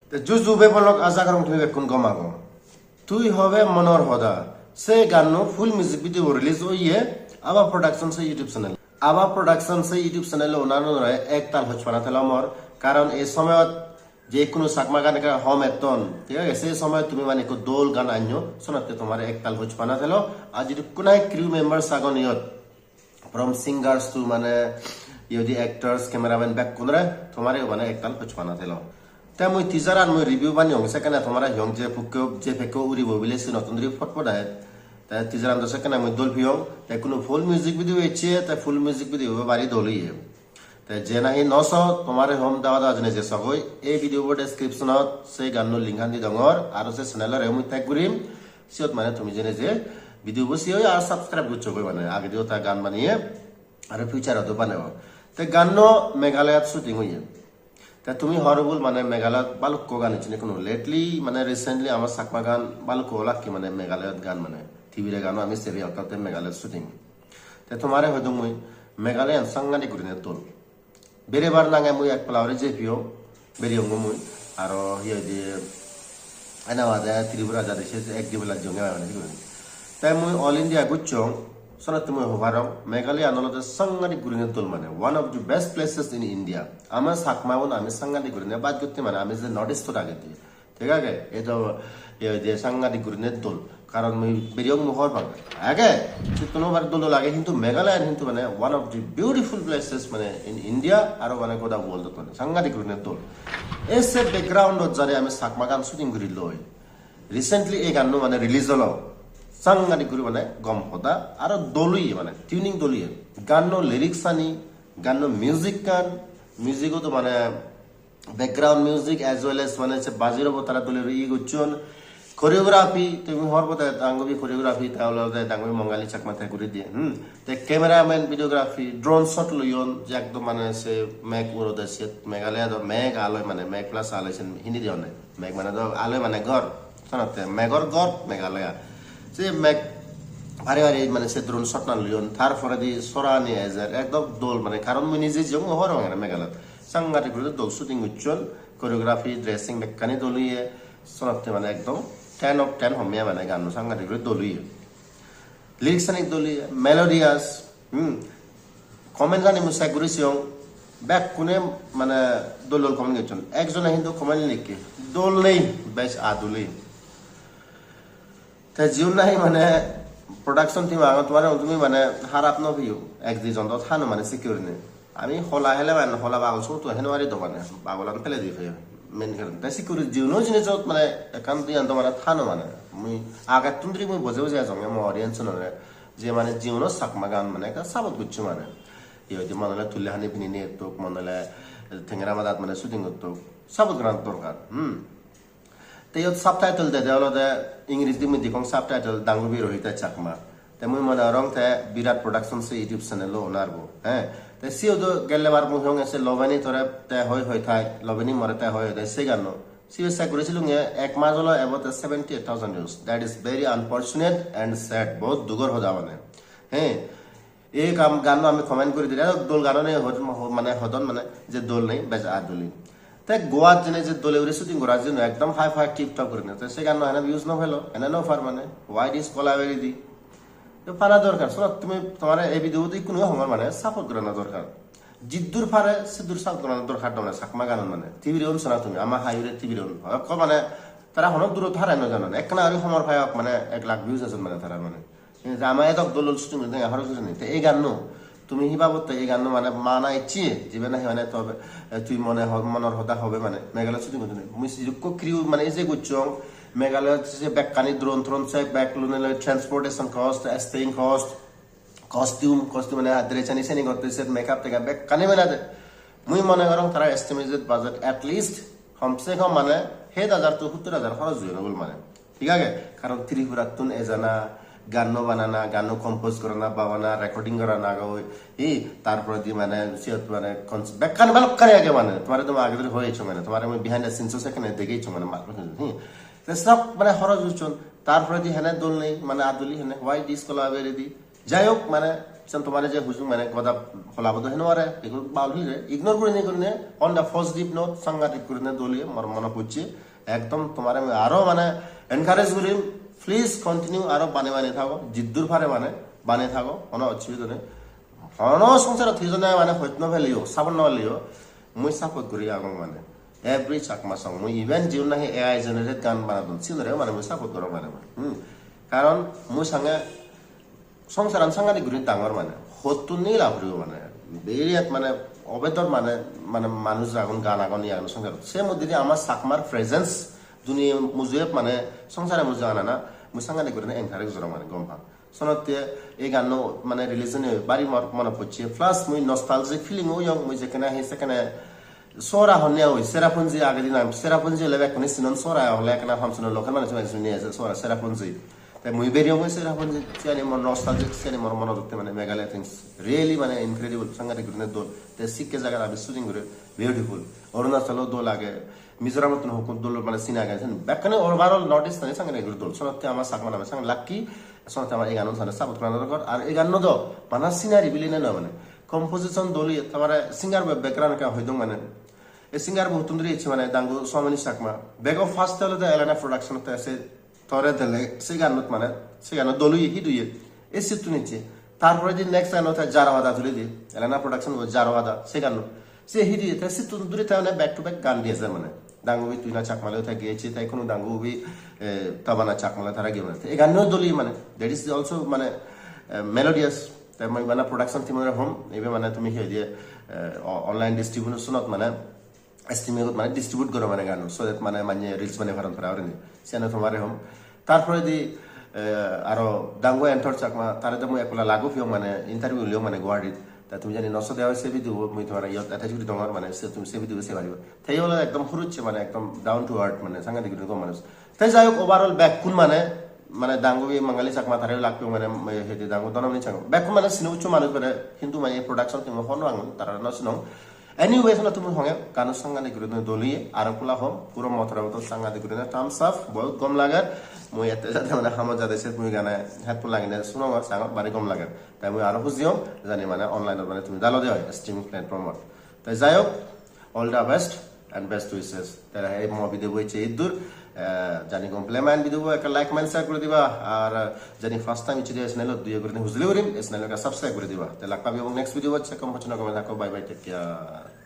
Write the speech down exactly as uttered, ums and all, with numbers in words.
Te juju bebolok, aja gorong tumi bekkun gom ago. Tui hobe monor hoda. Se ganno full music video release oye Aba Production se YouTube channel. Aba Production se YouTube channel owner unore ektal hojpana thelo mor. Karon ei somoyot je hono Chakma gan ekka hom etton, thik age? Se somoyot tumi mane ekko dol gan anyo, sonotte tomare ektal hojpana thelo. Ar jidukkunai crew members agon iyot, from singers to mane iyot actors, cameraman bekkunore tomare mane ektal hojpana thelo. Te mui teaser an mui review baneyong, sekkene tomare hiyong je pukko, je pekko uribo bile se notun uri potpot age. Te teaser an do sekkene mui dol peyong. Te hono full music video ecche, te full music video bo bari dol oye. Te je nahi no so, tomare hom dawa dawa jene je sogoi, ei video bo description ot se ganno link an di dongor, aro se channel ore mui tag gurim, siyot mane tumi jene je video bo siyoi ar subscribe gocchogoi, mane agediyo ta gan baniye, aro future ot o banebo. Te ganno Meghalaya t shooting oye. Te tumi hobor pebol mane Meghalaya t balukko gan ecchonde hono, lately mane recently ama Chakma gan balukko olakke mane Meghalaya t gan mane Tibire gano ami sebe, orthat te Meghalaya t shooting. Te tomare hoi dong mui, Meghalaya an sangadik gurine dol. Berebar nange mui ek pala uri jei peyong, bereyongo mui, aro hi hoide, ena bade Tripura jade se ek di pala jonge bai mane, hi hoide. Te mui All India gocchong, sonotte mui hoi parong, Meghalaya an olode sangadik gurine dol mane, one of the best places in India. Ama Chakma un ami sangadik gurine baj gotte mane, ami je North East ot agede. Thik age? Ei do, ei je sangadik gurine dol. Karon mui bereyong mui hobor pang. Age, sittun obar dol dol age, hintu Meghalaya hintu mane one of the beautiful places mane in India, aro mane goda world ot mane sangadik gurine dol. Ei se background ot jare ami Chakma gan shooting guri loi. Recently ei ganno mane release olo. Sangadik guri mane gom hoda, aro dol oye mane, tuning dol oye. Ganno lyrics ani, ganno music kan, music o to mane background music as well as mane se bajir obo tara dole guri iye gocchon. Choreography, tumi hobor pode Dangubi choreography, ta olode Dangubi Mongali Chakma te guri diye. Hmm. Te cameraman, videography, drone shot loyon, je ekdom mane se meg urode se Meghalaya do meg aloi mane meg plus aloi sen hindi diye one. Meg mane do aloi mane ghor. Sonotte megor ghor Meghalaya. Se meg bari bari mane se drone shot na loyon. Tar poredi sorani ejer ekdom dol mane, karon mui nije jiyong hobor pang Meghalaya. Sangadik guri dol shooting gocchon, choreography, dressing bekkani dol oye, sonotte mane ekdom ten of ten homme mane ganno sangadik guri dol oye. Lyrics ani dol oye, melodious, hmm. Comment ani mui check guri siyong, bekkune mane dol dol comment gocchon. Ekjone hintu comment likke, dol nei, bej aduli. Te jiun nahi mane production team agon, tomare tumi mane harap no piyo, ek dijon do thano mane sikke gurinei. Ami hola hele mane hola bagol sot heno ari do mane, bagolan pele di peye main karon. Te sikke guri jiuno jinisot mane ekkan diyan do mane thano mane. Mui agettun duri mui boje boje ejong mo audience unore, je mane jiuno Chakma gan mane ekka support goccho mane. Iye hoide mone ole tuli hani pinine ettok, mone ole tengera madat mane shooting gottok, support gorana dorkar. Hmm. Te iyot subtitle dede olode English di mui dekkong subtitle Dangubi Rohita Chakma. Te mui mone gorong te Virat Production se YouTube channel o owner bo, he. Te siyot do gelle bar mui honge se Lobeni tore te hoi hoi thai, Lobeni more te hoi hoi thai se ganno. Sibe check guri silunge ek mas olo ebo te seventy eight thousand views. That is very unfortunate and sad. Bohut dugor hoda mane. He. Ei kam ganno ami comment guri dile, dol gano nei hod-, ho-, mane hodon mane je dol nei, bej aduli. Te Goa jene je dole guri shooting gora jeno ekdom high fi tip top gurine. Te se ganno hene views no pelo, hene no par mane. Why this collaborative? Te pana dorkar, sona tumi tomare ei video di ikkunu hongor mane support gorana dorkar. Jiddur pare siddur support gorana dorkar, tomare Chakma ganon mane. Tibire un sona tumi, ama hai ure Tibire un. Hokko mane tara hono durot hare no janon. Ekkana guri homor payok mane ek lakh views ason mane tara mane. Ei je ama edok dol dol shooting guri tenga horoj guri nei. Te ei ganno tumi hi babotte ei ganno mane mana icche, jibe nahi mane tobe, eh, tui mone ho-, monor hoda hobe mane Meghalaya shooting guri nei. Mui sidukko crew mane ije gocchong, Meghalaya se bekkani drone throne se bek lone loi transportation cost, staying cost, costume, costume mane dress ani seni gotte se makeup teka bekkani mane de. Mui mone gorong tara estimated budget at least hom se hom mane het hajar to huttur hajar horoj oyon bol mane. Thik age? Karon Tripurattun ejana, ganno banana, ganno compose gorana, babana, recording gorana goi, hi, tar poredi mane siyot mane cons-, bekkani balokkani age mane, tomare to age dori hoi ecchong mane, tomare mui behind the scenes o sekkene degei ecchong mane, mar-, hi. Te sob mane horoj uchon, tar poredi hene dol nei, mane aduli hene, why this collaborative? Jai hok, mane sen tomare je hujung mane goda holabo do heno are, ignore gurinei gurinei on the positive note, sangadik gurinei dol oye, mor mone pocche. Ekdom tomare mui aro mane encourage gurim, please continue aro banei banei thago, jiddur pare mane banei thago, hono osubida nei. Hono songsarot hijone mane hoj no peleyo, sabon no peleyo, mui support guri agong mane. Every Chakma song, mui even jiun nahi A I generated gan banadon, sinore mane mui support gorong mane mui. Hmm. Karon mui sange songsaran sangadik guri dangor mane, hottun nigila puribo mane, beriyat mane obedor mane, mane manuj agon, gan agon, iye agon songsarot. Se moddedi ama Chakmar presence duniye mujuyep mane songsare mujuyep anana, mui sangadik gurine encourage gorong mane, gom pang. Sonotte ei ganno mane release oinei bari mor mone pocche, plus mui nostalgic feeling oyong, mui jekkene ahi sekkene Sora honne oi, Cherrapunji agedi nang, Cherrapunji ole bekkune sinon, Sora ole ekkena hom sinon, local manuj bekkune sini eje Sora, Cherrapunji. Te mui beriyong oi Cherrapunji, siyani mor nostalgic, siyani mor monot utte mane Meghalaya things really mane incredible, sangadik gurine dol. Te sikke jagat ami shooting guri beautiful. Arunachalo dol age, Mizoramottun hokkun dol mane scene age, sen bekkune overall North East ani sangadik guri dol. Sonotte ama Chakma name sang lucky, sonotte ama ei ganun sane support gorana dorkar. Ar ei ganno do bana scenery bile ne noi mane. Composition dol oye, tamare singer be background ekka hoidong mane. E singer bo huttun duri ecche mane, dangu Somani Chakma. Bego first olode Elena Production te se Tore Dele, se gannot mane, se gannot dol oye, hit oye. E sittun ecche. Tarpore di next ganno te Jaro Hada tuli di, Elena Production bo Jaro Hada, se ganno. Se hit oye, te sittun duri te mane back to back gan di eje mane. Dangu bi Tuina Chakma loi te geyecche, te ikkunu dangu bi, eh, Tabana Chakma loi tara geye mane. Te e ganno dol oye mane. That is also mane, eh, melodious. Te mui bana production team ore hom, ibe mane tumi hi hoide, eh, o-, online distribution ot mane, streaming ot mane distribute goro mane gano, so that mane manye reels banei paron para orini. Siyan tomare hom. Tarpore di, eh, aro dangu Anthor Chakma, tare do mui ekkola lagu piyong mane, interview liyong mane Guwahati. Ta tumi jodi no so de oi se video bo mui tomare iyot attach guri dongor mane, se tumi se video bo sei pariba. Te ole ekdom hurucche mane, ekdom down to earth mane, sangadik guri gom manuj. Te jai hok, overall bekkun mane, mane dangubi Mangali Chakma tare lakpe mane, me hede dangu Dhanamani Chakma. Bekkun mane sini uccho manuj bere, hintu mane production team hon no angun, tara no sinong. Anyway, sono tumi honge, gano sangadik guri dol oye, aro pula hom, puro motora motor sangadik guri thumbs up, bahut gom lager. Mui ette jate mane hamot jade se mui gane headphone lagine sunongor, sangor bari gom lager. Tai mui aro huji hom, jani mane online ot mane tumi dalo de oi, streaming platform ot. Tai jai hok, all the best and best wishes. Tara ei mo video bo ecche iddur, eh, jani gom pele mane video bo ekka like, comment, share guri diba, ar jani first time ecche de channel ot duyo guri hujuli gurim, channel ekka subscribe guri diba. Te lak pabi ebong next video bot, se kom pochno gome thakko, bye bye, take care.